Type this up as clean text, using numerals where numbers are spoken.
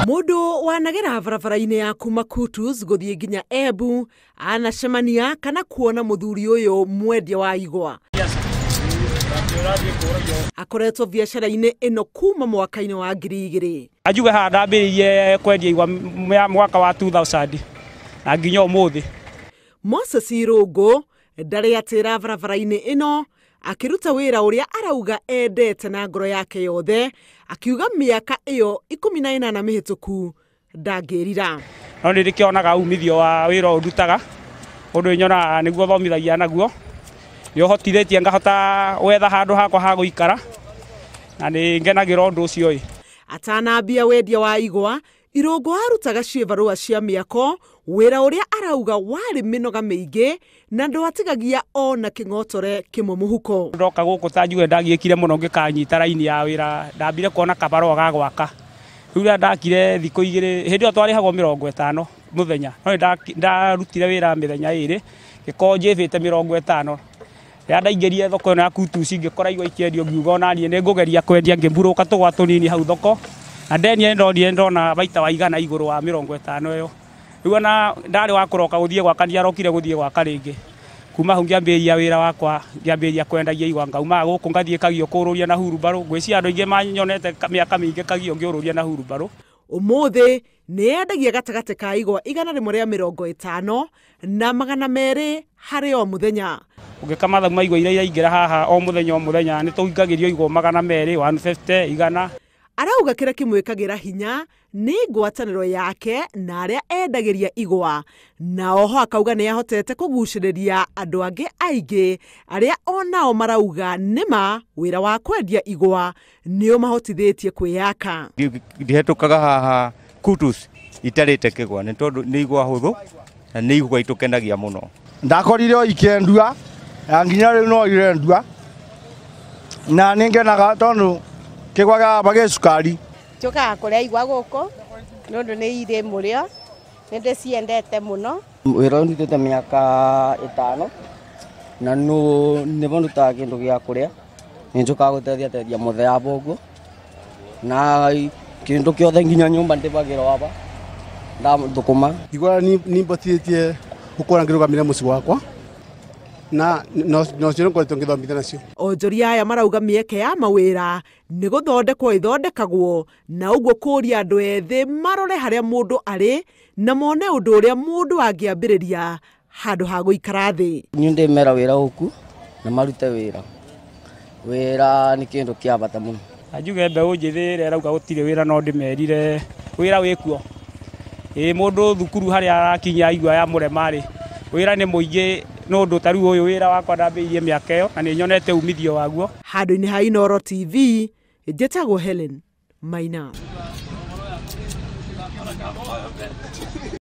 Mundu wanagera barabara-inĩ ya kuma Kutus gũthiĩ nginya Embu anacemania kana kuona mũthuri ũyũ mwendia wa igwa. Akoretwo biacara-inĩ ĩno kuma mwaka-inĩ wa 2000. Ajuge haha ndambĩrĩirie kwendia igwa mwaka wa 2000 na nginya ũmũthĩ. Moses Irũngũ ndarĩ atĩra barabara-inĩ ĩno akiruta wĩra ũrĩa arauga endete na ngoro yake yothe, akiuga mĩaka ĩyo 18 mĩhĩtũku ndangĩrira. No nĩ ndĩkĩonaga umithio wa wĩra ũyũ ndutaga, ũndũ nyonaga nĩguo thomithagia naguo, nĩ ũhotithĩtie ngahota gwetha handũ hakwa ha gũikara na nĩ ngenagĩra ũndũ ũcio ĩ. Atanambia wendia wa igwa, Irũngũ arutaga ciĩbarũa cia mĩako, wĩra ũrĩa arauga warĩ mĩnoga mĩingĩ na ndwatigagia ona kĩng'otore kĩmwe mũhuko. Ndoka gũkũ ta njuge ndagiĩkire mũno ngĩkanyita raini ya wĩra, ndambire kuona kabarũa ga gwaka. Rĩu rĩrĩa ndakire thikũ igĩrĩ, hĩndĩ ĩyo twarĩhagwo 50 mũthenya, no ndarutire wĩra mĩthenya ĩrĩ, ngĩkorwo njĩbĩte 50. Rĩrĩa ndaingĩrire thoko ĩno ya Kutus ngĩkora igwa ikĩendio, ngiuga ona niĩ nĩngũgeria kwendia, ngĩmburũka tũgwa tũnini hau thoko. Na ndenia ndonire ndona baita wa 100 igũrũ wa 50 ĩyo. Rĩu ona ndarĩ wa kũroka gũthiĩ gwaka, ndiarokire gũthiĩ gwaka rĩngĩ. Kuma hau ngĩambĩrĩria wĩra wakwa, ngĩambĩrĩria kwendagia igwa, ngaumaga gũkũ ngathiĩ Kagio kũũrũria na hurumbarũ. Ngwĩciria andũ aingĩ manyonete mĩaka mĩingĩ Kagio ngĩũrũria na hurumbarũ. Ũmũthĩ nĩendagia gatagatĩ ka igwa 150 na 200 harĩ o mũthenya. Ũngĩka mathabu ma igwa iria iraingĩra haha o mũthenya o mũthenya, nĩ tũingagĩrio igwa 200, 150, 100. Arauga kĩrĩa kĩmwĩkagĩra hinya nĩ ngwatanĩro yake na arĩa endagĩria igwa, na oho akauga nĩ ahotete kũgucĩrĩria andũ angĩ aingĩ arĩa onao marauga nĩma wĩra wa kwendia igwa nĩ ũmahotithĩtie kwĩyaka. Ndihetũkaga haha Kutus itarĩte kĩgwa nĩ tondũ nĩ igwa hũthũ na nĩ igwa itũkenagia mũno. Ndakorire o ikĩendua na nginya rĩu no irendua na nĩ ngenaga tondũ kĩgwa gĩakwa gĩ cukari. Njũkaga kũrĩa igwa gũkũ nĩ ũndũ nĩ irĩ mũrĩo, nĩ ndĩciendete mũno. Wĩra ũyũ ndutĩte mĩaka 5 na nĩbo ndutaga kĩndũ gĩa kũrĩa, nĩ njũkaga gũteithia teithia mũthee aba ũguo na kĩndũ kĩothe nginya nyũmba ndĩbagĩrwo aba ndathũkũma. Igwa nĩ mbotithĩtie gũkorwo ngĩrũgamĩrĩra mũciĩ wakwa na nocio ngoretwo ngĩthomithia nacio. Onjoria aya marauga mĩeke ya mawĩra nĩ gũthondekwo ĩthondekagwo, na ũguo kũria andũ ethĩ marore harĩa mũndũ arĩ na mone ũndũ ũrĩa mũndũ angĩambĩrĩria handũ ha gũikara thĩ. Niĩ ndĩmera wĩra gũkũ na marute wĩra. Wĩra nĩ kĩndũ kĩa bata mũno. Na njuge mbeũ njĩthĩ ĩrĩa ĩrauga gũtirĩ wĩra no ndĩmerire wĩra wĩkuo. Ĩ mũndũ thukuru harĩa arakinya igua ya mũrema rĩ, wĩra nĩ mũingĩ no ũndũ ta rĩu ũyũ wĩra wakwa ndambĩrĩirie mĩaka ĩyo na nĩ nyonete umithio waguo. Handũ-inĩ ha Inooro TV, njĩtagwo Helen Maina.